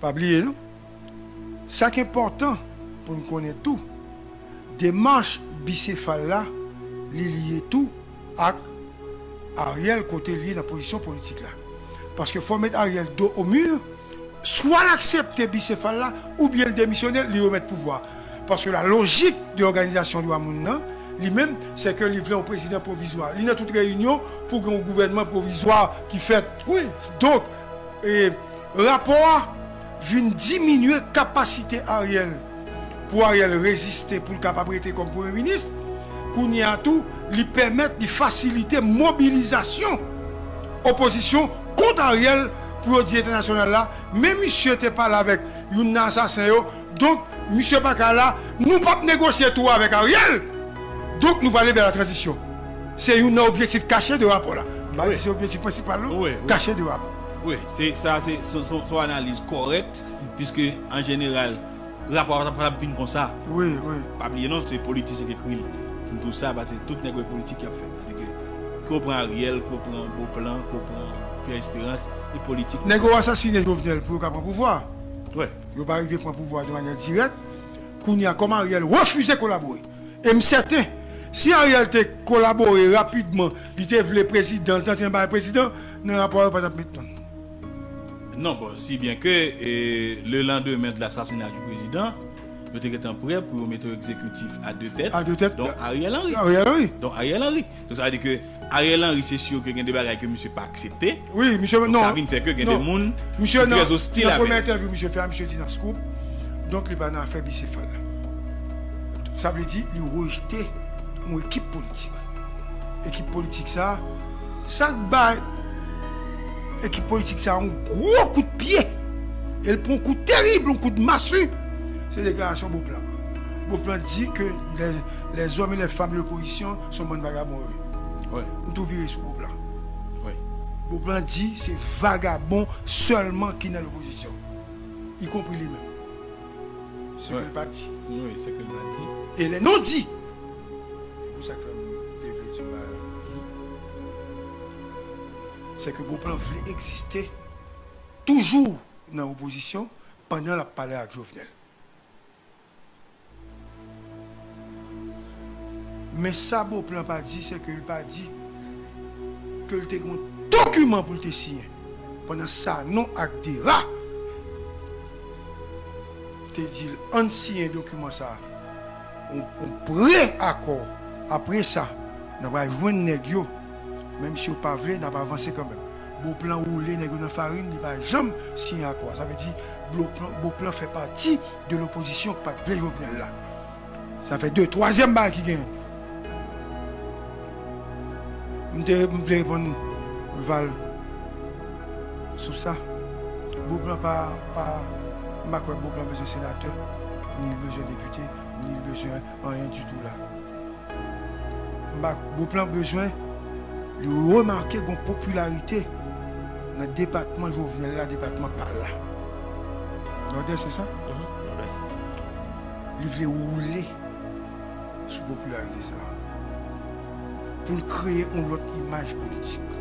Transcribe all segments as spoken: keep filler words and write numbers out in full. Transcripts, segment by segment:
Pa bliye non. Sa k enpòtan pou n konnen tou, demach bisefal la, li lye tou ak Ariel kote l ye nan pozisyon politik la. Paske fò met Ariel do o mi, swa l aksepte bisefal la, oubyen l demisyone, li remèt pouvwa. Paske la lojik de òganizasyon dwa moun nan, li menm, se ke li vle yon prezidan pwovizwa. Li nan tout reyinyon pou gen yon gouvènman pwovizwa ki fèt. Wi. Donk, e, rapò a vin diminye kapasite Ariel pou Ariel reziste, pou l kapab rete kòm premye minis. Kounye a tou, li pèmèt, li fasilite mobilizasyon opozisyon kont Ariel pou yo di entènasyonal la, men misye te pale avèk youn nan asasen yo, donk misye pa ka la, nou p ap negosye tou avèk Ariel, donk nou prale vè la tranzisyon. Se youn nan objektif kache de rapò la. M pa di se objektif prensipal, non. Kache de rapò. Wi, se, sa se, se, se, se yon analiz kòrèk, piske, an jeneral, rapò a pa t ap vin konsa. Wi, wi. Pa bliye non, se politisyen ki ekri l. M di w sa, paske tout nèg yo politik y ap fè. Sètadi ke, ke w pran Ariel, ke w pran Beauplan, ke w pran Pierre Espérance, e politik. Nèg yo asasine Jovenel pou yo ka pran pouvwa. Wi. Yo pa rive pran pouvwa de manyè dirèk. Kounye a, kòm Ariel refize kolabore. E m sèten, si Ariel te kolabore rapidman, li te vle prezidan, li te antre anba prezidan, nan rapò a yo pa t ap met non l. Non, bon, si byen ke, e, le lendemain de l'assassinat du président, yo te gentan prè pou yo mete yon egzekitif a de tèt. A de tèt. Donk, Ariel Henry. Ariel Henry. Donk, Ariel Henry. Donk, sa vle di ke Ariel Henry, se si ke gen de bagay ke misye pa aksepte. Wi, misye, donk, non. Sa vin fè ke gen de moun ki trè ostil avè l. Nan premye entèvyou misye fè a, misye di nan Scoop, donk, li pa nan afè bisefal la. Sa vle di, li rejte yon ekip politik. Ekip politik sa, sa k bay ekip politik sa yon gwo kout pye, e l pran yon kou terib, yon kout masi, se deklarasyon Beauplan. Beauplan di ke les, les hommes et les femmes de l'opposition se yon bann vagabon yo ye. Wi. M tou vire sou Beauplan. Wi. Beauplan di se vagabon sèlman ki nan lopozisyon, ikonpri li menm. Se ke l pa di. Wi, se ke l pa di. E lè non di. E pou sa k fè m te vle di w bagay la. Se ke Beauplan vle egziste toujou nan opozisyon pandan l ap pale ak Jovenel. Men sa Beauplan pa di, se ke l pa di ke l te gen yon dokiman pou l te siyen. Pandan Sanon ak Dera te di l, ann siyen dokiman sa a, yon, yon pre-akò. Apre sa, n a pral jwenn nèg yo. Menm si yo pa vle, n ap avanse kanmenm. Beauplan woule nèg yo nan farin, li pa janm siyen akò a. Sa vle di, Beauplan, Beauplan fè pati de lopozisyon k pa t vle Jovenel la. Sa fè de, twazyèm bagay ki genyen. M te, m vle reponn Val sou sa. Beauplan pa, pa, m pa kwè Beauplan bezwen senatè, ni l bezwen depite, ni l bezwen anyen ditou la. M pa, Beauplan bezwen li remake gon popilarite nan depatman Jovenel la, depatman pa l la. Nòdès, se sa? Mhm, Nòdès. Li vle woule sou popilarite sa a pou l kreye yon lòt imaj politik.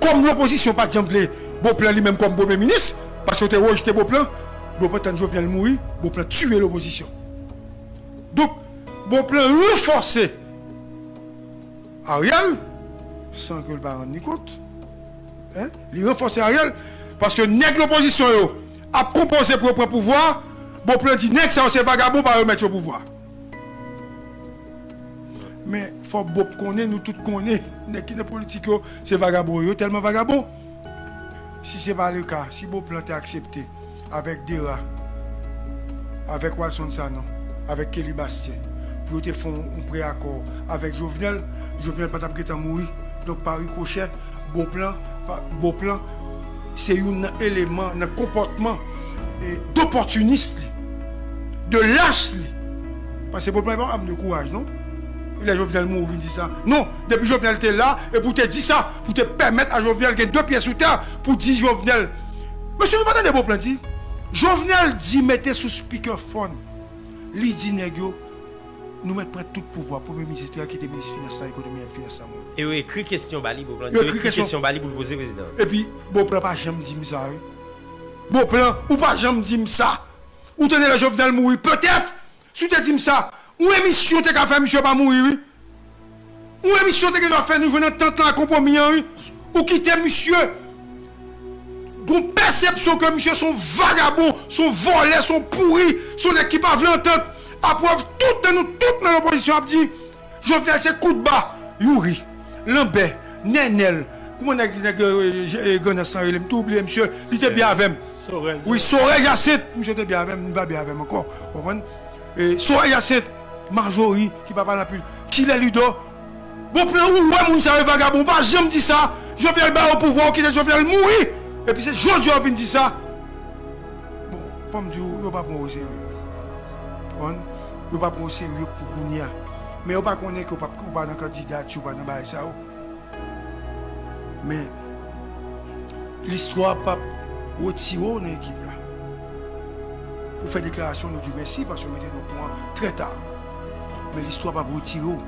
Kòm lopozisyon pa t janm vle Beauplan li menm kòm premye minis, paske yo te rejte Beauplan, Beauplan tann Jovenel mouri, Beauplan tiye lopozisyon. Donk, Beauplan ranfòse Ariel, san ke l pa rann li kont. Hein? Li ranfòse Ariel, paske nèg lopozisyon yo ap konpoze pou yo pran pouvwa, Beauplan di nèg sa yo se vagabon, pa remèt yo pouvwa. Men, fò Bop konnen, nou tout konnen, nèg ki nan politik yo, se vagabon yo, yo tèlman vagabon. Si se pa le ka, si Beauplan te aksepte avèk Dera, avèk Walson Sanon, avèk Kelly Bastien, pou yo te fè yon, yon pre-akò avèk Jovenel, Jovenel pa t ap gentan mouri. Donk, pa richochè, Beauplan, pa, Beauplan, se youn nan eleman, nan konpòtman, e, dopòtinis li, de lach li. Paske Beauplan pa ap de kouraj, non. Lè Jovenel mouri, vin di sa. Non, depi Jovenel te la, e pou te di sa, pou te pèmèt a Jovenel gen de pye sou tè, pou di Jovenel. Mesye, nou pa tande Beauplan di. Jovenel di mete sou speakerphone. Li di nèg yo, nou mèt pran tout pouvwa, premye minis la kite minis finans lan, ekonomi ak finans lan mwen. E yo ekri kesyon ba li, Beauplan di yo ekri kesyon ba li pou l poze prezidan. Epi, Beauplan pa janm di m sa, wi. Bon plan, ou pa janm di m sa. Ou tande lè Jovenel mouri, petèt, si w te di m sa, yon emisyon te ka fè misye pa mouri, wi. Yon emisyon te gen dwa fè nou jwenn antant lan ak konpwomi an, wi. Ou kite misye gon pèsepsyon ke misye se yon vagabon, se yon vòlè, se yon pouri, se yon nèg ki pa vle antant. Aprèv tout nan nou, tout nan lopozisyon ap di, Jovenel se kout ba, Youri, Lanbè, Nènèl. Kouman nèg, nèg, eh, eh, Grandans lan rele? M tou bliye misye, li te byen avè m. Wi, Sorèl Jacinthe, misye te byen avè m, li pa byen avè m ankò. Ou konprann? Eh, Sorèl Jacinthe, Majori, ki pa pale anpil. Kilè Ludo? Bon plan, ou wè moun sa yo vagabon, ou pa janm di sa. Jovenel ba yo pouvwa, ou kite Jovenel mouri. Epi se jodi a w vin di sa. Bon, fò m di w, yo pa pran w oserye. Konprann? Yo pa pran w oserye pou kounye a. Men yo pa konnen ke w pa, ou pa nan kandidati, ou pa nan bagay sa yo. Men, listwa p ap retire w nan ekip la. Pou fè deklarasyon, nou di w mèsi paske w mete nou okouran trè ta. Men listwa p ap retire w.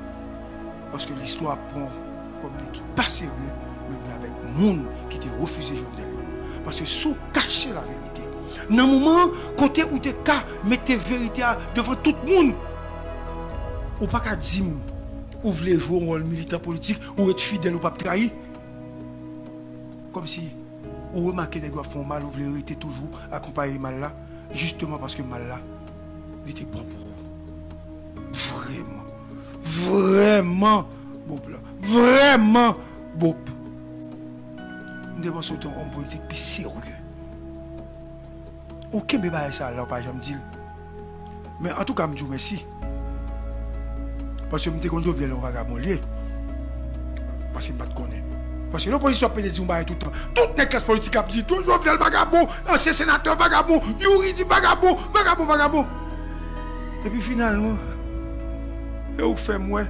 Paske listwa ap pran w kòm nèg ki pa serye, menm jan avèk moun ki te refize Jovenel yo. Paske si w kache laverite, nan moman an, kote ou te ka mete verite a devan tout moun, ou pa ka di m ou vle jwe yon wòl militan politik, ou ret fidèl, ou p ap trayi. Kòmsi ou remake nèg yo ap fè w mal, ou vle rete toujou akonpaye mal la, jisteman paske mal la, li te bon pou ou. Vrèman, vrèman, Bob la, vrèman, Bob. M te panse w te yon òm politik pi serye. Ou kenbe bagay sa la, ou pa janm di l. Men antouka, m di w mèsi. Paske m te konn Jovenel yon vagabon li ye. Paske m pa t konnen. Paske lopozisyon ap pede di yon bagay tout tan. Tout nèg klas politik ap di, tout Jovenel vagabon, ansyen senatè vagabon, Youri di vagabon, vagabon, vagabon. Epi finalman, e ou k fè m wè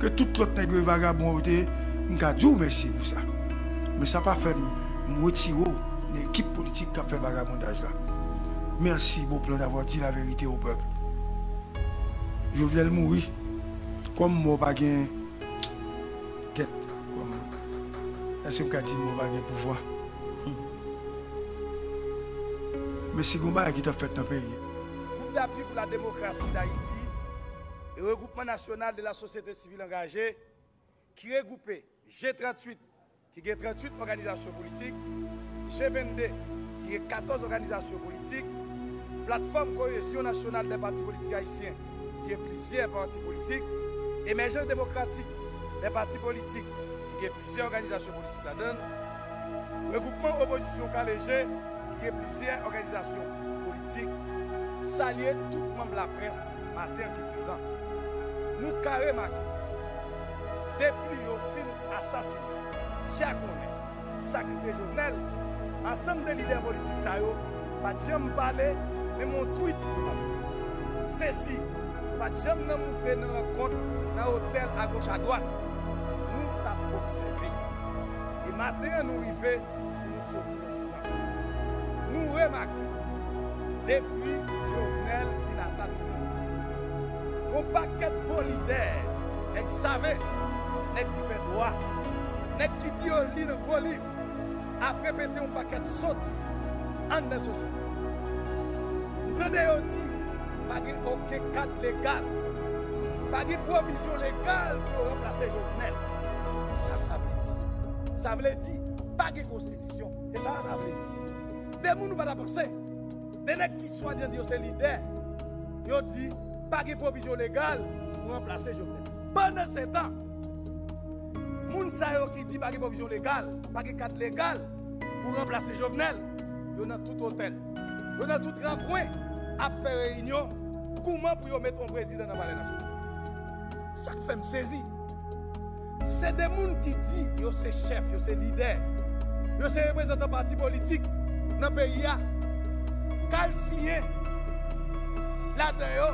ke tout lòt nèg yo e vagabon yo te ye, m ka di w mèsi pou sa. Men sa pa fè m, m retire w nan ekip politik k ap fè vagabondaj la. Merci Beauplan d'avoir dit la vérité au peuple. Jovenel mouri. Kòm mò pa gen, kèt, kòm, èske m ka di mò pa gen pouvwa? Men si gon bagay ki t ap fèt nan peyi. Groupe d'appui pour la démocratie d'Haïti e Regroupement National de la Société Civile Engagée, ki regwoupe G tranntuit, ki gen tranntuit òganizasyon politik, G vennde, ki gen katòz òganizasyon politik, Platfòm Kohezyon Nasyonal dè Pati Politik Ayisyen, ki gen plizyè pati politik, Emèjans Demokratik dè Pati Politik, ki gen plizyè òganizasyon politik ladan l, Regwoupman Opozisyon Ka Leje, ki gen plizyè òganizasyon politik, salye tout manm laprès maten an ki prezan. Nou ka remake, depi yo fin asasinen, dyakonnen, sakrifye Jovenel, ansanm de lidè politik sa yo pa t janm pale, menm yon tweet yo pa t fè. Sesi, yo pa t janm nan moute nan rankont, nan otèl agoch adwat. Nou t ap obsève. E maten an nou rive, pou nou soti nan silans. Nou remake, depi Jovenel fin asasinen, gon pakèt gwo lidè, nèg save, nèg ki fè dwa, nèg ki di yo li nan gwo liv, ap repete yon pakèt sotiz anndan sosyete. M tande yo di pa gen okenn kad legal, pa gen pwovizyon legal pou yo ranplase Jovenel. Sa sa vle di? Sa vle di pa gen konstitisyon. Se sa sa vle di. De moun ou pa ta panse. De nèg ki swadizan di yo se lidè, yo di pa gen pwovizyon legal pou ranplase Jovenel. Pandansetan, moun sa yo ki di pa gen pwovizyon legal, pa gen kad legal pou ranplase Jovenel, yo nan tout otèl, yo nan tout rankwen ap fè reyinyon kouman pou yo met yon prezidan nan Palè Nasyonal. Sa k fè m sezi, se de moun ki di yo se chèf, yo se lidè, yo se reprezantan pati politik nan peyi a, k al siyen ladan yo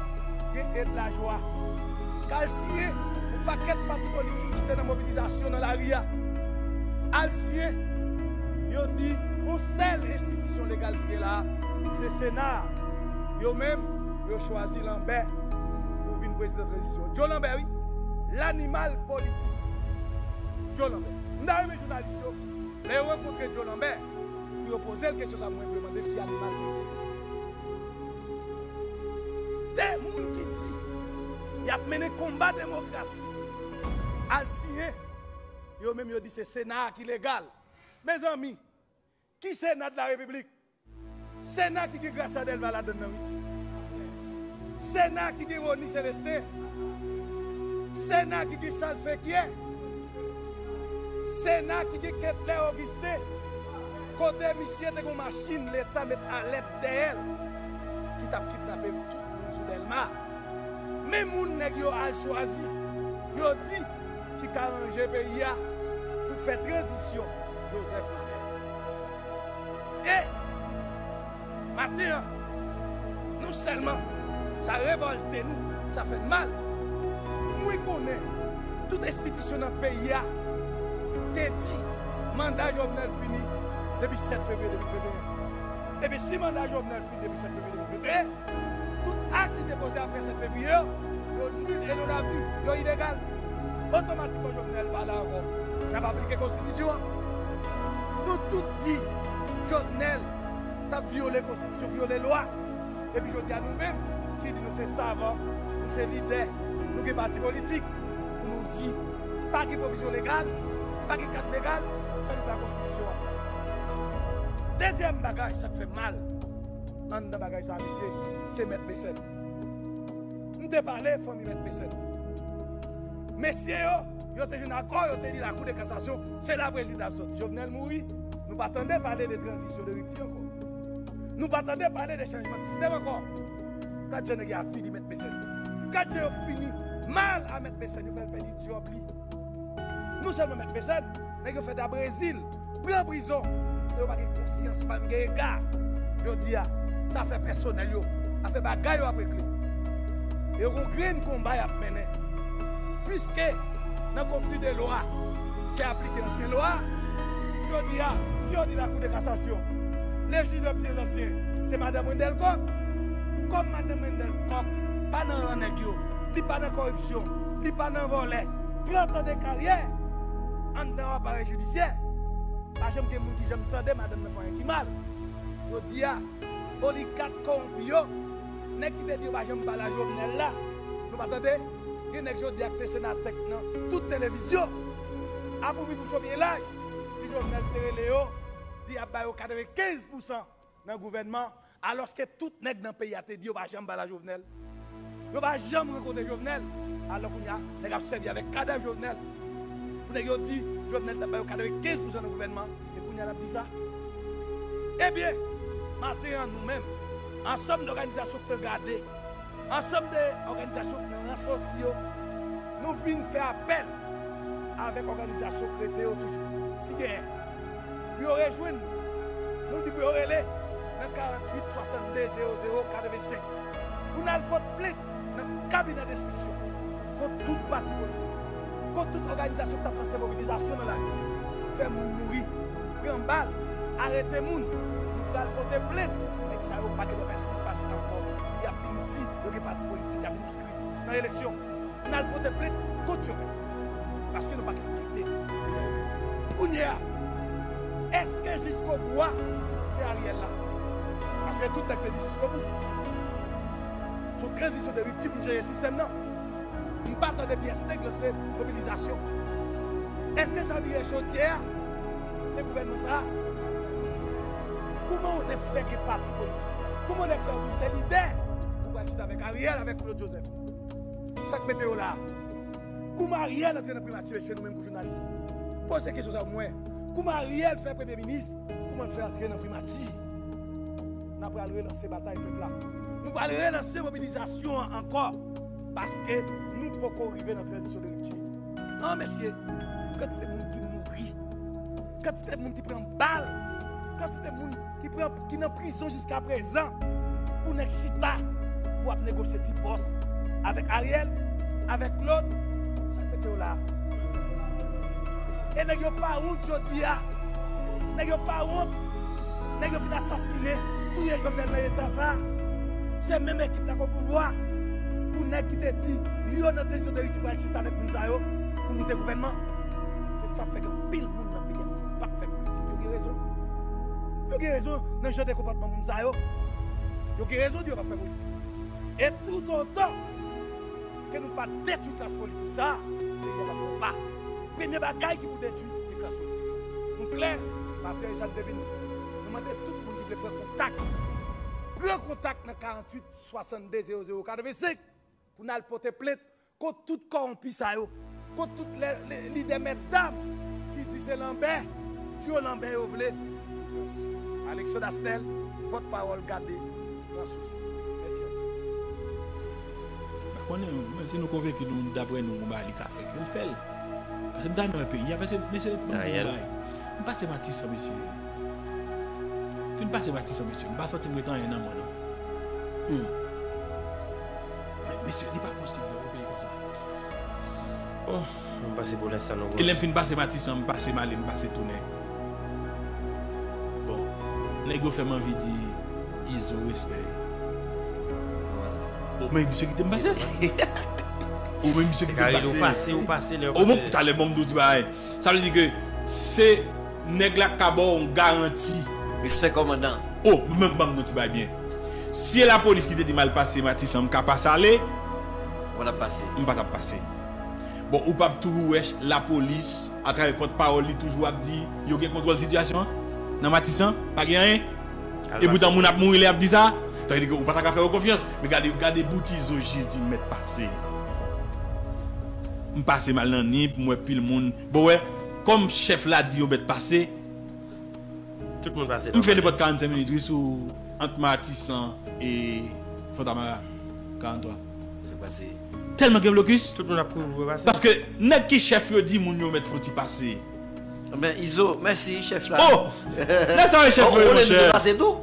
gen Ed Lajwa, k al siyen yon pakèt pati politik ki te nan mobilizasyon nan lari a. Al siyen, yo di yon sèl enstitisyon legal ki gen la a, se Sena a. Yo menm, yo chwazi Lanbè pou vin prezidan tranzisyon. Joe Lanbè, wi. Lanimal politik. Joe Lanbè. M ta renmen jounalis yo, lè yo rankontre Joe Lanbè, pou yo poze l kesyon sa, mwen pou yo mande l ki animal ap mennen konba demokrasi, al siyen, yo menm yo di se Sena a ki legal. Mezanmi, ki Sena de la Repiblik? Sena ki gen Gracia Delva ladann nan, wi. Sena ki gen Rony Celestin. Sena ki gen Charles Fequier. Sena ki gen Ketler Augustin. Kote misye te gen yon machin Leta met alèt dèyè l, ki t ap kidnape tout moun sou Dèlma. Men moun nèg yo al chwazi, yo di ki ka ranje peyi a pou fè tranzisyon Joseph Martel. E maten an, non sèlman sa revòlte nou, sa fè n mal. Mwen konnen tout enstitisyon nan peyi a te di manda Jovenel fini depi sèt fevriye de mil venteyen. Ebyen, si manda Jovenel fini depi sèt fevriye de mil venteyen, tout ak li te poze apre sèt fevriye yo, yo nil e non avni, yo ilegal. Otomatikman, Jovenel pa la ankò. N ap aplike konstitisyon an. Nou tout di Jovenel t ap vyole konstitisyon, vyole lwa. Epi jodi a, nou menm ki di nou se savan, nou se lidè, nou gen pati politik, pou nou di pa gen pwovizyon legal, pa gen kad legal, sa nou fè ak konstitisyon an. Dezyèm bagay, sa k fè mal anndan bagay sa a, mesye, se Mèt Mecène. M te pale fanmi Mèt Mecène. Mesye yo, yo te jwenn akò, yo te li lakou de kasasyon. Se la prezidan ap sòti. Jovenel mouri. Nou pa tande pale de tranzisyon de ripti ankò. Nou pa tande pale de chanjman sistèm ankò. Gad jan nèg yo avili Mèt Mecène. Gad jan yo fini mal a Mèt Mecène. Yo fè l pèdi djòb li. Non sèlman Mèt Mecène, nèg yo fè ta Brezil, pran prizon. Yo pa gen konsyans, pa menm gen ega. Jodi a, se afè pèsonèl yo, afè bagay yo ap regle. E yo gon grenn konba y ap mennen. Piske nan konfli de lwa, se aplike ansyen lwa. Jodi a, si yo di lakou de kasasyon, le jij le pli ansyen, se madanm Wendell Coq. Kòm madanm Wendell Coq pa nan ran nèg yo, li pa nan kòripsyon, li pa nan vòlè, trant an de karyè anndan aparèy jidisyè. Pa janm gen moun ki janm tande madanm nan fè anyen ki mal. Jodi a, oligak kowonpi yo, nèg ki te di yo pa janm pale a Jovenel la, nou pa tande? Gen nèg jodi a ki te senatè nan tout televizyon, ap ouvri bouch yo byen laj, di Jovenel te rele yo, di y ap ba yo katrevenkenz pousan nan gouvènman, alòske tout nèg nan peyi a te di yo pa janm pale a Jovenel. Yo pa janm rankontre Jovenel. Alò kounye a, nèg ap sèvi avèk kadav Jovenel. Pou nèg yo di, Jovenel t ap ba yo katrevenkenz pousan nan gouvènman. E kounye a, l ap di sa. Ebyen, maten an, nou menm, ansanm de òganizasyon k te gade, ansanm de òganizasyon k nan ranse osi yo, nou vin fè apèl avèk òganizasyon k rete yo toujou. Si genyen, pou yo rejwenn nou. Nou di pou yo rele nan karanntuit swasannde zewo zewo katrevensenk. Pou n al pote plent nan kabinè denstriksyon kont tout pati politik, kont tout òganizasyon k t ap lanse mobilizasyon nan lari, fè moun mouri, pran bal, arete moun. Nou pral pote plent. Nèg sa yo pa gen dwa fè sifas ankò. Y ap vin di yo gen pati politik, y ap vin enskri nan eleksyon. N al pote plent kont yo menm. Paske nou pa ka kite. Kounye a, èske jiskobou a se Ariel la? Paske tout nèg te di jiskobou. Se yon tranzisyon de ripti pou n chanje sistèm nan. M pa tande pyès nèg lanse mobilizasyon. Èske sa vire chodyè a? Se gouvènman sa a? Kouman yon nèg fè gen pati politik? Kouman yon nèg fè yon se lidè? Ou pral chita avèk Ariel, avèk Claude Joseph. Sa k mete yo la a? Kouman Ariel antre nan primati, mesye, nou menm kou jounalis? Poze kesyon sa pou mwen. Kouman Ariel fè premye minis? Kouman l fè antre nan primati? N ap pral relanse batay pèp la. Nou pral relanse mobilizasyon an ankò. Paske nou poko rive nan tranzisyon de ripti. An, mesye, kantite moun ki mouri, kantite moun ki pran bal, kantite moun ki pran, ki nan prizon jiskaprezan, pou nèg chita pou ap negosye ti pòs avèk Ariel, avèk Claude, sa k mete yo la a? E nèg yo pa wont jodi a. Nèg yo pa wont. Nèg yo fin asasinen, touye Jovenel nan eta sa a. Se menm ekip la k o pouvwa. Pou nèg ki te di yo nan tranzisyon de ripti pral chita avèk moun sa yo pou moute gouvènman. Se sa k fè gen anpil moun nan peyi a ki di yo p ap fè politik. Yo gen rezon. Yo gen rezon nan jan de konpòtman moun sa yo. Yo gen rezon di yo p ap fè politik. E toutotan Ke nou pa detwi klas politik sa, peyi a p ap fè yon pa. Premye bagay ki pou detwi, se klas politik sa. Nou klè, maten sa n te vin di. Nou mande tout moun ki vle pran kontak, pran kontak nan karanntuit swasannde zewo zewo katrevensenk pou n al pote plent kont tout kòwonpi sa yo, kont tout lè, lè, lidè mètdam ki di se Lanbè, trio Lanbè yo vle. Alexandre Astel, pòtpawòl Gade Pran Sous. Mèsi anpil. M pa konnen, men si nou konvenki nou, daprè nou, yon bagay li ka fèt, ann fè l. Paske m ta renmen wè peyi a, paske, mesye, ban m di nou bagay. M pase Matisan, mesye. M fin pase Matisan, mesye. M pa santi m ret anyen nan mwen, non. Hmm. Men, mesye, li pa posib, non, yon peyi konsa. Bon, m pase pou lenstan nou. E lè m fin pase Matisan, m pase Male, m pase tounen. Bon, nèg yo fè m anvi di Izo, respè. O, men misye kite m pase. O, men misye kite m pase. Ou pase, ou pase, lè ou pase. O, bon, talè, bon, m di w ti bagay. Sa vle di ke se nèg la k ka ba w yon garanti. Respè kòmandan. O, men ban m di w ti bagay byen. Si e lapolis ki te di m al pase Matisan, m ka pase ale, ou pa t ap pase. M pa t ap pase. Bon, ou p ap toujou wè lapolis, atravè pòtpawòl li, toujou ap di yo gen kontwòl sitiyasyon an nan Matisan, pa gen anyen. Al pase. E poutan moun ap mouri lè y ap di sa. Sa vle di ke ou pa ta ka fè yo konfyans. Men gade, gade bout Izo jis di mèt pase. M pase m al nan Nip, m wè pil moun. Bon, wè, kòm chèf la di yo mèt pase, tout moun pase nòmal. M fè nenpòt karannsenk minit, wi, sou, ant Matisan e Fontamara, karanntwa. Sa k pase? Tèlman gen blokis. Tout moun ap kouri pou yo pase. Paske nèg ki chèf yo di moun yo mèt fouti pase. Men Izo, mèsi, chèf la. O! Nèg sa yo chèf yo, monchè.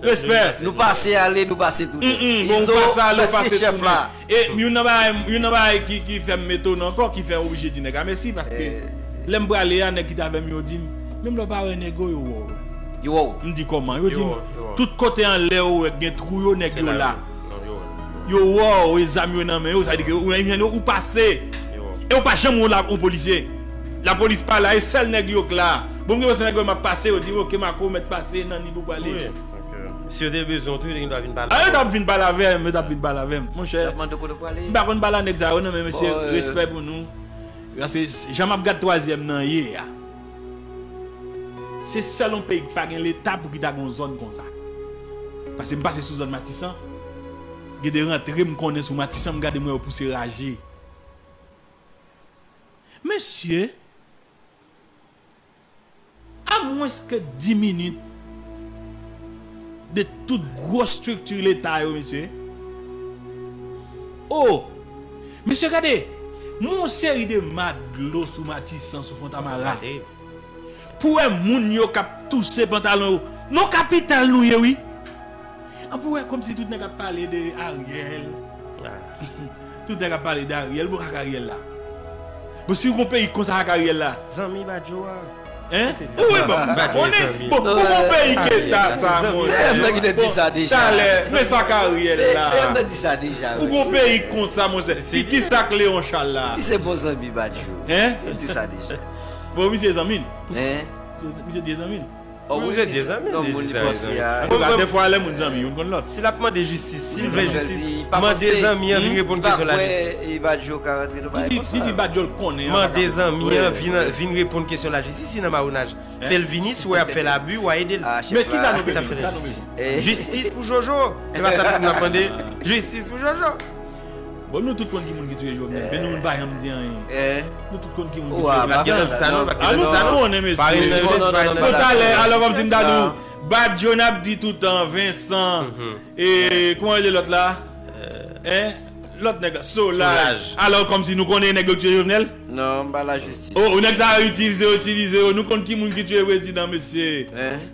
Respè. Nou pase ale, nou pase tounen. Mm, mm, bon, Izo, ou pase ale, ou pase tounen. E youn nan bagay, youn nan bagay ki, ki fè m etone ankò, ki fè m oblije di nèg la mèsi, paske lè m prale a, nèg ki t avè m yo di m, menm lè w pa wè nèg yo, yo wè w. Yo wè w. M di kòman? Yo di m, tout kote anlè ou wè gen twou yo, nèg yo la. Yo wè w, e zam yo nan men yo, sa vle di ke ou, ou pase. E ou pa janm wè yon polisye. Lapolis pa la, e sèl nèg yo k la. Bon, m gen presyon nèg yo m ap pase, yo di m, "Oke, Marco, ou mèt pase nan Nip ou prale." Si yo te bezwen w tou, yo te gen dwa vin pale avè w. A, yo t ap vin pale avè m, yo t ap vin pale avè m. Monchè, m pa konn pale a nèg sa yo, non, men mesye, respè pou nou. Paske jan m ap gad twazyèm nan ye a, se sèl yon peyi ki pa gen leta pou ki ta gen yon zòn konsa. Paske m pase sou zòn Matisan, gen de rantre m konnen sou Matisan, m gade m wè yo pouse raje. Mesye, a mwens ke dis minit de tout gwo estrikti leta yo, mesye. O! Mesye, gade, m wè yon seri de ma dlo sou Matisan, sou Fontamara. Pou wè moun yo k ap touse pantalon yo. Non, kapital nou ye, wi. An pou wè kòmsi tout nèg ap pale de Ariel. Tout nèg ap pale de Ariel, bon, ak Ariel la. Bon, si w gon peyi konsa ak Ariel la. Zanmi Badjo a. Hein? Wi, bon, bon, ou gon peyi ke ta sa, monchè. Bon, talè, men sa k Ariel la. Ou gon peyi konsa, monchè. Ki, ki sa k Leon Charles la? Li se bon zanmi Badjo. Hein? Li di sa deja. Bon, misye zanmi n. Hein? Misye di zanmi n. Oh, wi, misye di zanmi, non, moun li panse a. Antouka, dèfwa, lè moun zanmi, youn konn lòt. Si l ap mande jistis, si l vle jistis, mande zanmi an vin reponn kesyon lajistis. Li di, li di Badjo l konnen. Mande zanmi an vin, vin reponn kesyon lajistis, si nan mawonaj. Fè l vini, si w wè y ap fè labi, w a ede l. Men kisa nou bezwen? Kisa nou bezwen? Jistis pou Jojo. Se pa sa tout moun ap mande. Jistis pou Jojo. Bon, nou tout konn ki moun ki touye Jovenel, men nou menm pa janm di anyen. Nou tout konn ki moun ki touye Jovenel. A, nou konnen, mesye. Bon, talè, alò, kòmsi m ta di w, Badjo n ap di toutan, Vincent, e, kòman rele lòt la? Hein? Lòt nèg la, Solaj. Alò, kòmsi nou konnen nèg yo ki touye Jovenel? Non, m pa lajistis. O, nèg sa yo itilize yo, itilize yo, nou konn ki moun ki touye prezidan, mesye.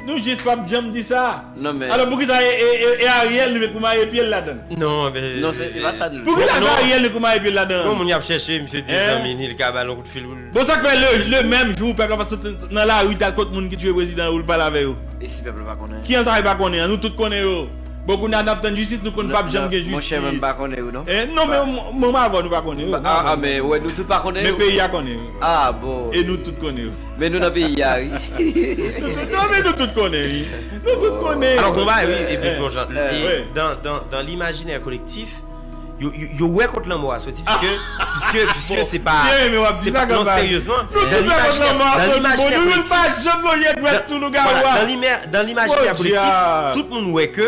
Nou jis p ap janm di sa. Non, men. Alò, poukisa e, e, e, e Ariel nou met pou maye pye l ladan l? Non, men. Non, se, se pa sa nou. Poukisa se Ariel nou pou maye pye l ladan l? Gon moun y ap chèche, misye di zanmi ni, li ka ba l yon kout fil pou l. Bon, sa k fè le, le menm jou, pèp la pa t sot nan lari, t al kot moun ki touye prezidan yo, pou l pale avè yo? E si pèp la pa konnen? Ki jan sa, yo pa konnen an? Nou tout konnen yo. Bon, kounye a n ap tann jistis, nou konn p ap janm gen jistis. Monchè, mwen m pa konnen yo, non. Non, men mwen avè w, nou pa konnen yo. A, men, wè, nou tout pa konnen yo. Men peyi a konnen yo. A, bon. E nou tout konnen yo. Men nou nan peyi a, wi. Nou tout, non, men nou tout konnen, wi. Nou tout konnen. Alò, gon bagay, wi, e Bizmon Jean, e dan, dan, dan limajinè kolektif, Yo, yo, yo wè kot lanmò a soti, piske, piske, piske se pa, se pa, non, seryezman, nan limajinè, nan limajinè politik, vwala, nan limè-, nan limajinè politik, tout moun wè ke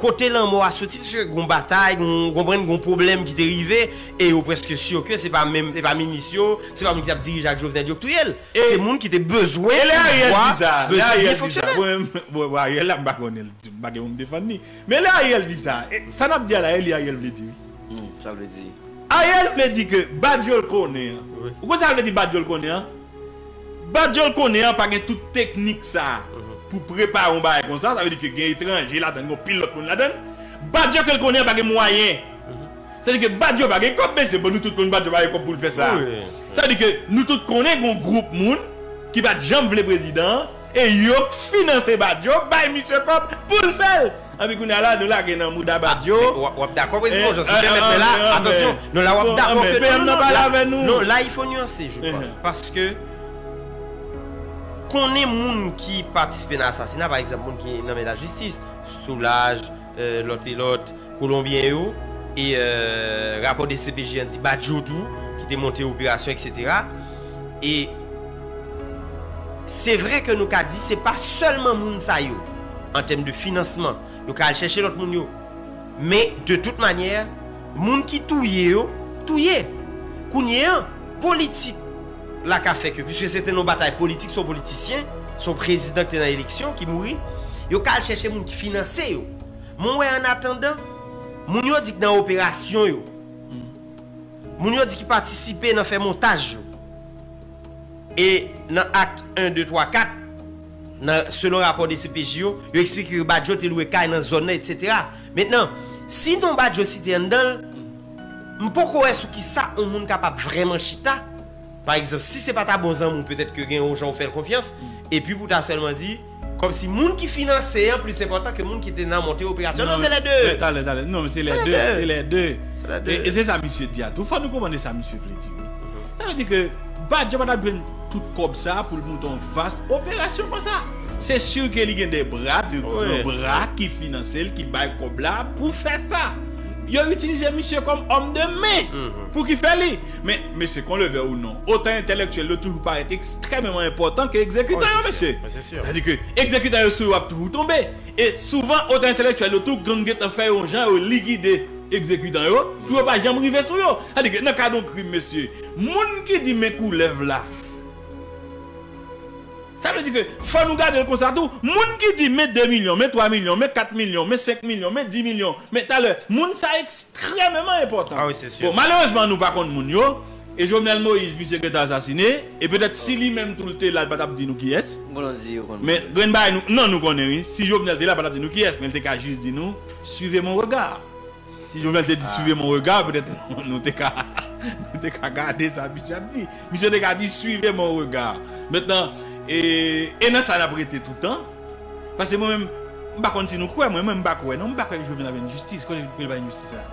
kote lanmò a soti, piske gon batay, gon, konprann, gon pwoblèm ki te rive, e yo prèske si ke se pa menm, se pa minis yo, se pa moun ki t ap dirije ak Jovenel yo k touye l. Se moun ki te bezwen pouvwa, bezwen byen fonksyone. Bon, bon, Ariel la, m pa konnen l, m pa gen pou m defann li. Men lè Ariel di sa, e, sa n ap di a la, e li Ariel vle di, wi. Hmm, sa vle di. Ariel vle di ke Badio l konnen an. Wi. Ou konn sa l vle di Badio l konnen an? Badio l konnen an pa gen tout teknik sa a pou prepare yon bagay konsa. Sa vle di ke gen etranje ladan l, gen yon pil lòt moun ladan l. Badio ke l konnen an pa gen mwayen. Sa vle di ke Badio pa gen kòb, mesye. Bon, nou tout konn Badio pa gen kòb pou l fè sa. Wi. Sa vle di ke nou tout konnen gen yon gwoup moun ki pa t janm vle prezidan an, e yo k finanse Badio, bay misye kòb pou l fè l. Anpi kounye a la, nou lage nan mouda Badio. W ap, w ap dakò, prezidan, jan se te mèt la, atansyon, non, la w ap dakò ke non, non, non, la, non, la, il faut nuancer, je pense, paske konnen moun ki patisipe nan asasina, pa egzanp, moun ki nan men lajistis, Soulaj, eh, lòt e lòt, Kolonbyen yo, e, eh, rapò D C P J an di Badio tou, ki te monte operasyon, et cetera. E se vre ke nou ka di se pa sèlman moun sa yo, an tèm de finansman, yo ka al chèche lòt moun yo. Men, de tout manyè, moun ki touye yo, touye. Kounye an, politik la ka fè ke, piske se te nan yon batay politik, se yon politisyen, se yon prezidan ki te nan eleksyon, ki mouri, yo ka al chèche moun ki finanse yo. Mwen wè, annatandan, moun yo di k nan operasyon yo, moun yo di ki patisipe nan fè montaj yo, e nan akt en, de, twa, kat, nan, selon rapò D C P J yo, yo eksplike ke Badio te lwe kay nan zòn nan, et cetera. Mentnan, si non Badio site anndan l, m poko wè sou kisa yon moun kapab vrèman chita. Pa egzanp, si se pa ta bon zanmi w, petèt ke gen yon jan w fè l konfyans, epi pou ta sèlman di, kòmsi moun ki finanse an plis enpòtan ke moun ki te nan monte operasyon. Non, se lè de. Men talè, talè. Non, se lè de. Se lè de. Se lè de. E, e se sa misye di a tou. Fò nou konprann sa misye vle di, wi. Sa vle di ke Badio pa t ap jwenn tout kòb sa a pou l monte yon vas operasyon konsa. Se si ke li gen de bra, de gran bra ki finanse l, ki bay kòb la pou fè sa. Yo itilize misye kòm òm de men pou ki fè li. Men, mesye, qu'on le veuille ou non, otan entèlektyèl yo toujou parèt ekstrèmeman enpòtan ke egzekitan yo, mesye. Sa vle di ke egzekitan yo sou yo ap toujou tonbe. E souvan, otan entèlektyèl yo tou, gang gentan fè yo yon jan, yo ligide egzekitan yo, pou yo pa janm rive sou yo. Sa vle di ke nan kad yon krim, mesye, moun ki di men koulèv la, sa vle di ke fò nou gade l konsa tou. Moun ki di men de milyon, men twa milyon, men kat milyon, men senk milyon, men dis milyon, men talè, moun sa ekstrèmeman enpòtan. Ah wi, se si. Bon, malerezman, nou pa konn moun yo. E Jovenel Moïse, misye gentan asasine. E petèt si li menm tou l te la, l pa t ap di nou kiyès. Bon, nou di yo konn. Men grenn bagay, nou, non, nou konnen, wi. Si Jovenel te la, l pa t ap di nou kiyès, men l te ka jis di nou, suivez mon regard. Si Jovenel te di, suivez mon regard, petèt nou, nou te ka, nou te ka gade sa misye ap di. Misye te ka di, suivez mon regard. Mentnan, e, e nan sa n ap rete toutan. Paske mwen menm, m pa konn si nou kwè, mwen menm, m pa kwè. Non, m pa kwè Jovenel ap jwenn jistis. Kote, kote l va jwenn jistis la?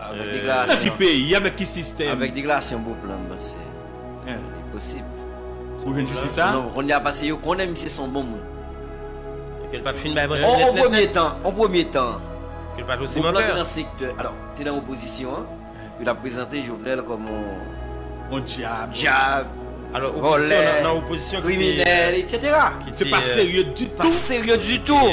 Avèk deklarasyon. Nan ki peyi, avèk ki sistèm? Avèk deklarasyon Beauplan, m panse. Li posib. Pou jwenn jistis sa? Non, kounye a, paske yo konnen misye se yon bon moun. E ke l pa t fin bay manti nèt, nèt, nèt. On premye tan, on premye tan. Ke l pa t osi mantè. Beauplan te nan sektè, alò, te nan opozisyon an, yo t ap prezante Jovenel kòm yon, yon dyab. Dyab, vòlè, kriminèl, et cetera. Se pa serye ditou. Pa serye ditou.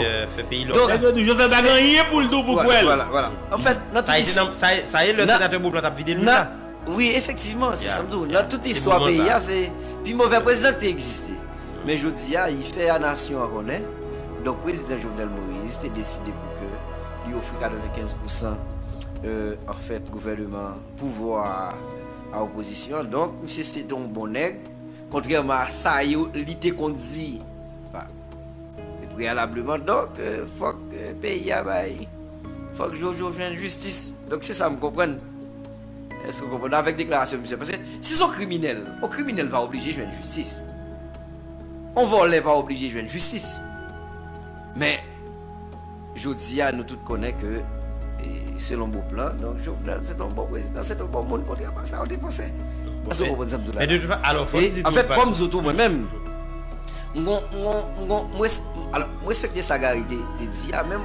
Donk, Jovenel pa gen anyen pou l di w pou kwè l. Vwala, vwala. Anfèt, nan tout istwa, sa ye lè senatè Beauplan t ap vide lwi la. Wi, efektivman, se sa m di w. Nan tout istwa peyi a, se pi movè prezidan ki te egziste. Men jodi a, li fè a nasyon an konnen. Donk, prezidan Jovenel Moïse te deside pou ke li ofri katrevenkenz pousan, euh, anfèt, gouvèneman, pouvwa a, a opozisyon an. Donk, misye se te yon bon nèg, kontrèman a sa yo, li te konn di. Pa, e preyalableman, donk, euh, fòk, euh, peyi a bay, fòk Jojo jwenn jistis. Donk, se sa m konprann. Èske w konprann? Avèk deklarasyon misye. Paske si se yon kriminèl, yon kriminèl pa oblije jwenn jistis. Yon vòlè pa oblije jwenn jistis. Men, jodi a, nou tout konnen ke, e, selon Beauplan, donk, Jovenel, se te yon bon prezidan, se te yon bon moun, kontrèman a sa yo te panse. Èske w konprann sa m di w la? Men de tout fa-, alò, fò n di tou, anfèt, fò m di w tou, mwen menm, m gon, m gon, m gon, m res-, alò, m respekte sa Gary te, te di a, men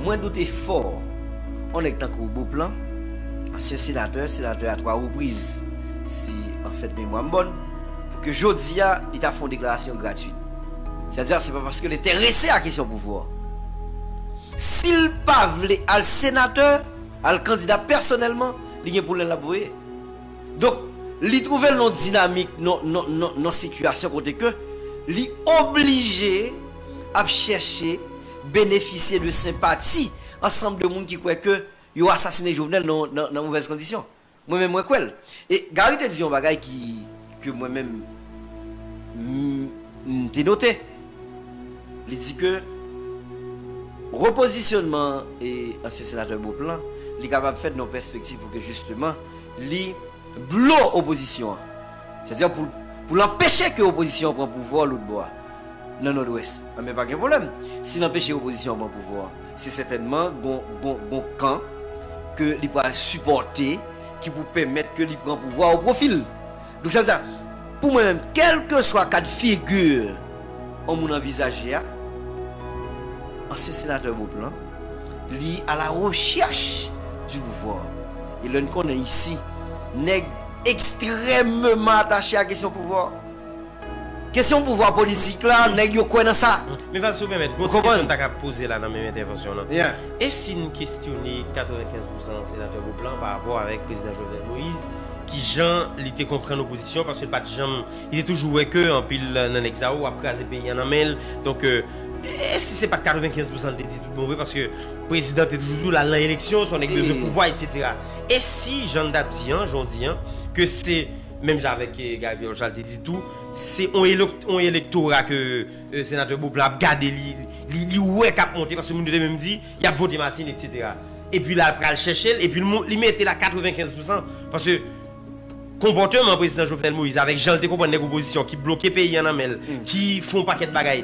mwen doute fò, yon nèg tankou Beauplan, ansyen senatè, senatè a twa repriz, si anfèt memwa m bòn, pou ke jodi a, li ta fè yon deklarasyon gratwit. Sètadi, se pa paske l enterese a kesyon pouvwa. Si l pa vle al senatè, al kandida pèsonèlman, li gen pwoblèm l ap voye. Donk, li twouve l nan yon dinamik, nan, nan, nan, nan sitiyasyon kote ke li oblije ap chèche benefisye de senpati ansanm de moun ki kwè ke yo asasinen Jovenel nan, nan, nan movèz kondisyon. Mwen menm, mwen kwè l. E Gary te di yon bagay ki, ke mwen menm, m, m te note. Li di ke repozisyonman e ansyen senatè Beauplan, li kapab fèt nan yon pèspektiv pou ke jisteman li blo opozisyon an. Sètadi pou, pou l anpeche ke opozisyon an pran pouvwa lòt bò a, nan Nòdwès. Anben, pa gen pwoblèm. Si l anpeche opozisyon an pran pouvwa, se sètènman gon, gon, gon kan ke li pral sipòte ki pou pèmèt ke li pran pouvwa o pwofi l. Donk, sa vle di, pou mwen menm, kèlkeswa kad figi yon moun anvizaje a, ansyen senatè Beauplan, li à la recherche du pouvoir. E lè n konnen isi, nèg ekstrèmeman atache a kesyon pouvwa. Kesyon pouvwa politik la, nèg yo kwè nan sa. Men Val, si w pèmèt, gon ti kesyon m ta ka poze la nan menm entèvansyon an. Yeah. E si n kestyone katrevenkenz pousan senatè Beauplan pa rapò avèk prezidan Jovenel Moïse, kijan li te konprann opozisyon, paske l pa t janm, li te toujou wè ke anpil nan nèg sa yo ap kraze peyi a nan men l. Donk, euh, e si se pa t katrevenkenz pousan l te di tout bon vre, paske prezidan te toujou di w l al nan eleksyon, se yon nèg bezwen pouvwa, et cetera. E si, jan n t ap di an, jan w di an, ke se menm jan avèk, eh, Gary Pierre Jean, l te di tou, se yon elek-, yon elektora ke, eh, senatè Beauplan ap gade, li, li, li wè k ap monte, paske moun yo te menm di, y ap vote Martine, et cetera. Epi la, l pral chèche l, epi l mo-, li mete l a katrevenkenz pousan, paske konpòteman prezidan Jovenel Moïse, avèk jan l te konprann nèg opozisyon ki bloke peyi a nan men l, ki fè yon pakèt bagay,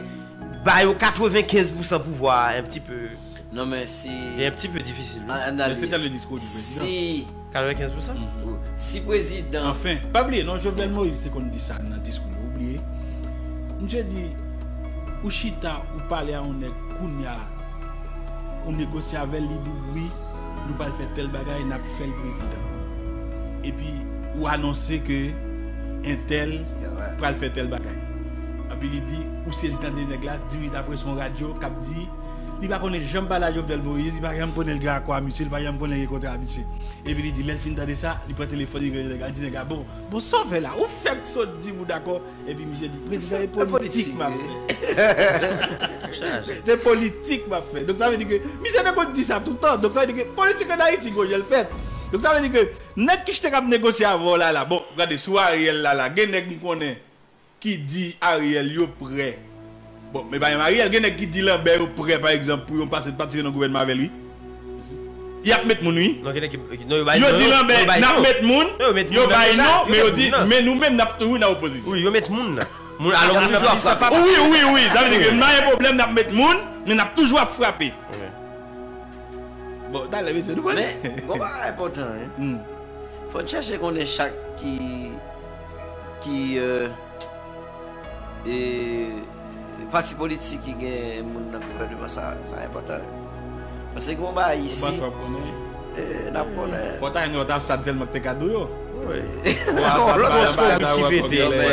ba yo katrevenkenz pousan pouvwa a, un petit peu. Non, men si. E un petit peu difisil, wi. Men se te le diskou du président. Si katrevenkenz pousan? Si prezidan. Anfen, pa bliye, non, Jovenel Moïse te konn di sa nan diskou li, ou bliye. Misye di, ou chita, ou pale a yon nèg kounye a, ou negosye avè l, li di w, wi, nou pral fè tèl bagay, n ap fè l prezidan. Epi, ou anonse ke entèl pral fè tèl bagay. Epi li di, ou sezi tande nèg la, dis minit apre, se yon radyo k ap di, li pa konnen janm pale a Jovenel Moïse, li pa janm konnen l gen akò a misye, li pa janm konnen l gen kontra a misye. Epi li di, lè l fin tande sa, li pran telefòn, li rele nèg la, li di nèg la, bon, bon, sa w fè la, ou fèk sot di m ou dakò, epi misye di, prezidan, e politik m ap fè. Se politik m ap fè. Donk sa vle di ke misye te konn di sa toutan. Donk sa vle di ke politik ann Ayiti, gon jan l fèt. Donk sa vle di ke nèg ki te k ap negosye avè w la, la, bon, gade, sou Ariel la, la, gen nèg m konnen ki di Ariel yo prè. Bon, men pa menm Ariel, gen nèg ki di Lambert yo prè, pa egzanp, pou yo pase, patisipe nan gouvènman avè l, wi. Y ap met moun, wi. Non, gen nèg ki, non, yo bay non. Yo di Lambert, n ap met moun, yo bay non, men yo di, men nou menm, n ap toujou nan opozisyon. Wi, yo met moun nan. Moun, alò, moun toujou ap frape. Wi, wi, wi. Sa vle di ke n pa gen pwoblèm, n ap met moun, men n ap toujou ap frape. Bon, talè, mesye, nou pral. Men, gon bagay enpòtan, wi. Fò n chèche konnen chak ki, ki, euh, e, pati politik ki gen moun nan gouvènman sa, sa enpòtan. Paske gon bagay isi, e, n ap konnen. Fò ta gen lòt Asad sèlman ki te ka di w yo. Wi. Bon, Asad pa nan bagay sa yo ankò, gen lè.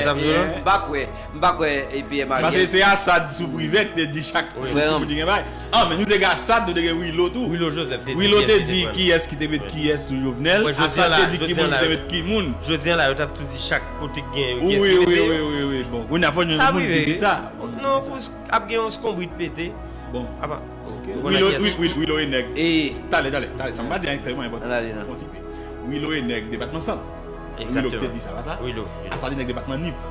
M pa kwè, m pa kwè, e, Pierre Mariel. Paske se Asad sou prive ki te di chak jou pou di gen bagay. Ah, men nou te gen Asad, nou te gen Wilo tou. Wilo Joseph te di kiyès ki te met kiyès sou Jovenel. Asad te di ki moun ki te met ki moun. Jodi a la, yo t ap tou di chak kote k gen yo, kiyès ki mete yo. Wi, wi, wi, wi. Bon, kounye a fò nou jwenn moun ki di sa. Non, pou ap gen yon skonbrit pete. Bon. Apa. Wilo, wi, wi, Wilo e nèg. Talè, talè, talè. Sa m pa di anyen ki sèlman enpòtan. Fon ti pe. Wilo e nèg depatman Sant. Wilo ki te di sa, pa sa? Wilo, Wilo. Asad e nèg depatman Nip.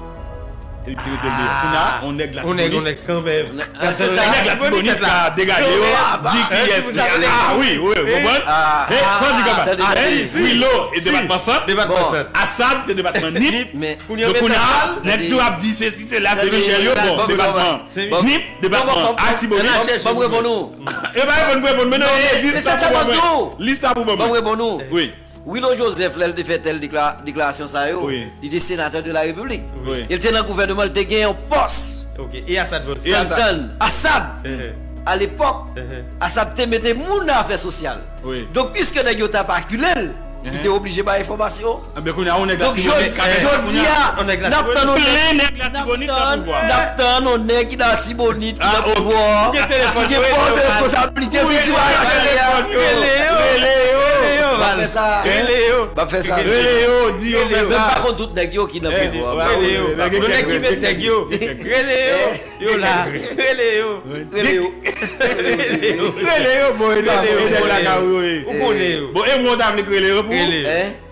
E li te rete l deyò. Kounye a, on nèg Latibonit. On nèg kanmenm. Nèg Latibonit la degade yo, di kiyès ki. Ah, wi, wi, ou konprann? Sa di konsa. Wilo e depatman Sant. Depatman Sant. Asad se depatman Nip. Donk, kounye a, nèg tou ap di sesi, sela, se Michel yo, bon, depatman Nip, depatman Latibonit. Ban m reponn ou. E pa reponn, reponn, men non, lis la pou ban mwen. Lis la pou ban mwen. Ban m reponn ou. Wi. Wilo Joseph, lè l te fè tèl dekla-, deklarasyon sa yo, li te senatè de la Repiblik. E l te nan gouvènman, li te gen yon pòs. Ok. E Asad Volcy? Asad. Asad, alepòk, Asad te mete moun nan afè sosyal. Donk, piske nèg yo t ap akile l, Li te oblije bay enfòmasyon. Donk, jodi a, n ap tann yon nèg, n ap tann yon nèg ki nan Latibonit ki nan pouvwa. Ki gen pòte responsablite pou di bagay la. Rele yo. Rele yo. Pa fè sa. Rele yo. Pa fè sa. Rele yo, di yo fè sa. Menm pa konn tout nèg yo ki nan pouvwa. Rele yo. Pa konn nèg ki met nèg yo. Rele yo. Yo la. Rele yo. Rele yo. Rele yo. Rele yo, bon, e nèg lakay ou yo ye. Ou konnen yo. Bon, e mwen w ta vle k rele yo pou ou?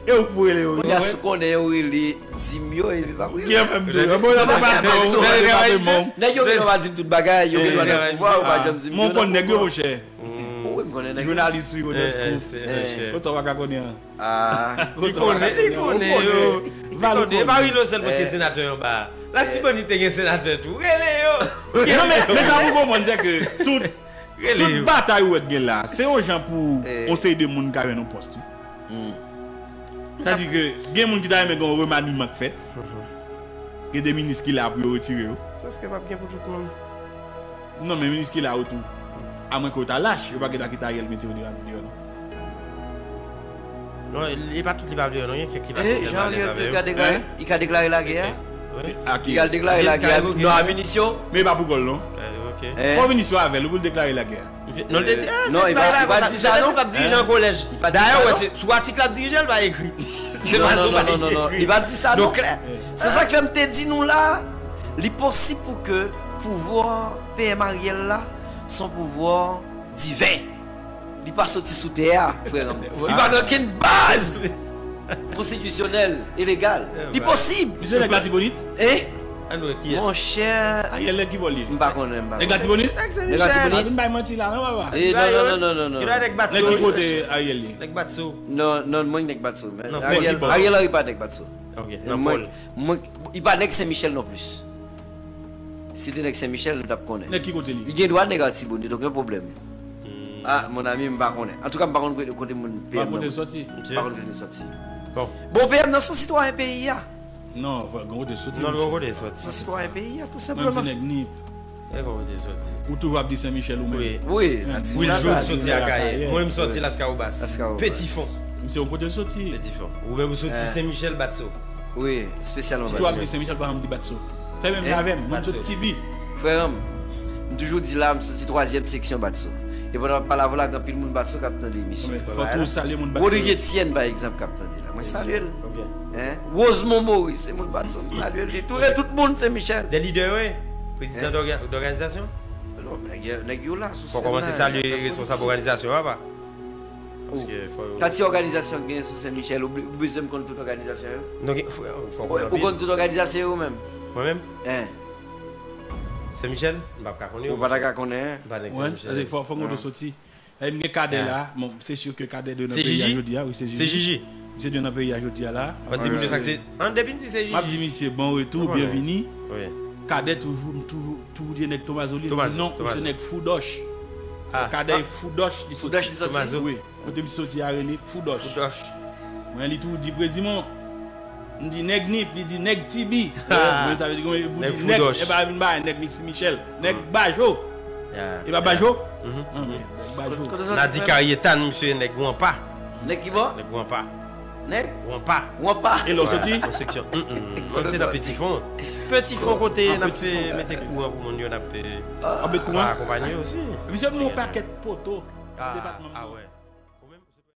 E ou k pou rele yo. Kounye a, si w konnen yo rele, di m yo, epi pa rele. Ki fè m tou? Bon, yo pa di m. Nèg yo gen dwa pa di m tout bagay, yo gen dwa nan pouvwa, yo pa janm di m yo nan pouvwa. Mwen konn nèg yo, monchè. Ou wi, m konnen nèg yo. Jounalis, wi, konnen skou. Kot sa w pa ka konnen an? Ah. Li konnen, li konnen yo. Li konnen. E pa Rino sèlman ki senatè anba a. Latibonit te gen senatè tou. Rele yo. Non, men, men sa pou konprann, se ke tout, tout batay ou wè k gen la, se yon jan pou yon seri de moun ka jwenn yon pòs tou. Sa di ke gen moun ki ta renmen gen yon remaniman k fèt. Gen de minis ki la pou yo retire yo. Sòf ke p ap gen pou tout moun. Non, men minis ki la yo tou. Amwen ke yo ta lach, yo pa gen dwa kite Ariel mete yo deyò, deyò, non. Non, e pa tout li p ap deyò, non, gen kèk li pa gen. Jan Ariel di, li ka deklare, li ka deklare lagè a. Li ka deklare lagè a nan minisyon. Men e pa pou kòl, non. Fò minisyon avè l, ou pou l deklare lagè a. Non, li te di, ah, non, li pa, li pa di sa, non. L ap dirije an kolèj. Dayè, wè, se sou atik l ap dirije, l pa ekri. Se pa sou pa ekri. Li pa di sa, non. Se sa k fè m te di nou la, li posib pou ke pouvwa P M Ariel la, se yon pouvwa diven. Li pa soti sou tè a, frè m. Li pa gen okenn baz konstitisyonèl e legal. Li posib. Misye nèg Latibonit? Eh? Monchè. Ariel nèg ki bò l ye? M pa konnen, m pa konnen. Nèg Latibonit? Nèg Latibonit? Pa vin bay manti la, non, papa. Eh, non, non, non, non, non, non. Nèg ki kote Ariel ye? Nèg Batso. Non, non, mwen nèg Batso. Non, Ariel, Ariel Henry pa nèg Batso. Ok, nan Pòl. Mwen, li pa nèg Sen Michèl non plis. Si te nèg Sen Michèl, nou t ap konnen. Nèg ki kote li? Li gen dwa nèg Latibonit, okenn pwoblèm. Ah, mon ami, m pa konnen. Antouka, m pa konn kote, kote moun P M nan. Pa kote l soti? M pa konn kote l soti. Bon, P M nan se yon sitwayen peyi a. Non, fò l gen kote l soti. Non, l gen kote l soti. Se yon sitwayen peyi a, tou senpleman. Menm ti nèg Nip. L gen kote l soti. Ou toujou ap di Sen Michèl ou menm? Wi. Wi, Wiljo soti Akayè. Mwen menm soti Laskawobas. Laskawobas. Peti Fon. Misye gen kote l soti. Peti Fon. Ou menm ou soti Sen Michèl, Batso. Wi, espesyalman Batso. Sitou ap di Sen Michèl, pa janm di Batso. Fè menm jan avè m, mwen m sot Tibi. Frè m, m toujou di la, m soti twazyèm seksyon Batso. E pandan m ap pale avè w la, gen anpil moun Batso k ap tande emisyon. Fò tou salye moun Batso. Rodrigue Etienne, pa egzanp, k ap tande la. Mwen salye l. Hein? Rosemond Maurice, se moun Batso, m salye l. Li tou, e tout moun Sen Michèl. De lidè, wi. Prezidan dòga-, dòganizasyon? Non, nèg yo, nèg yo la sou sèn la. Fò kòmanse salye responsab òganizasyon, papa. Paske fò yo... Kantite òganizasyon k genyen sou Sen Michèl, ou be-, ou bezwen m konn tout òganizasyon yo? Non, gen, fò, fò w konn anpil. Ou konn tout òganizasyon yo menm? Mwen menm? Hein. Sen Michèl, m p ap ka konnen yo. Ou pa ta ka konnen, hein? M pa nèg Sen Michèl. Fò, fò m kote w soti. E m gen Kadè la. Bon, se si ke Kadè dwe nan peyi a jodi a, wi, se Jiji. Se Jiji. Misye dwe nan peyi a jodi a la. Fò di moun yo sa k se, an, depi n di se Jiji. M ap di misye bon retou, byenvini. Wi. Kadè toujou, toujou, toujou di nèg Tomazoli, li di non, ou se nèg Foudòch. Kadè e Foudòch li soti. Foudòch li soti? Wi. Kote misye soti a rele Foudòch. Foudòch. Mwen, li tou di Prezimon. M di nèg Nip, li di nèg Tibi. Mwen, sa vle di, mwen, pou di nèg, e pa vin ba nèg Misi Michèl. Nèg Bajo. E pa Bajo? Nèg Bajo. N a di Karyetan, misye nèg Wanpa. Nèg ki bò? Nèg Wanpa. Nèg? Wanpa. Wanpa. E lè w soti? Yon seksyon. Mwen se nan Peti Fon. Peti Fon kote n ap mete kouran pou moun yo, n ap akonpaye yo osi. Misye mwen yon pakèt poto nan depatman.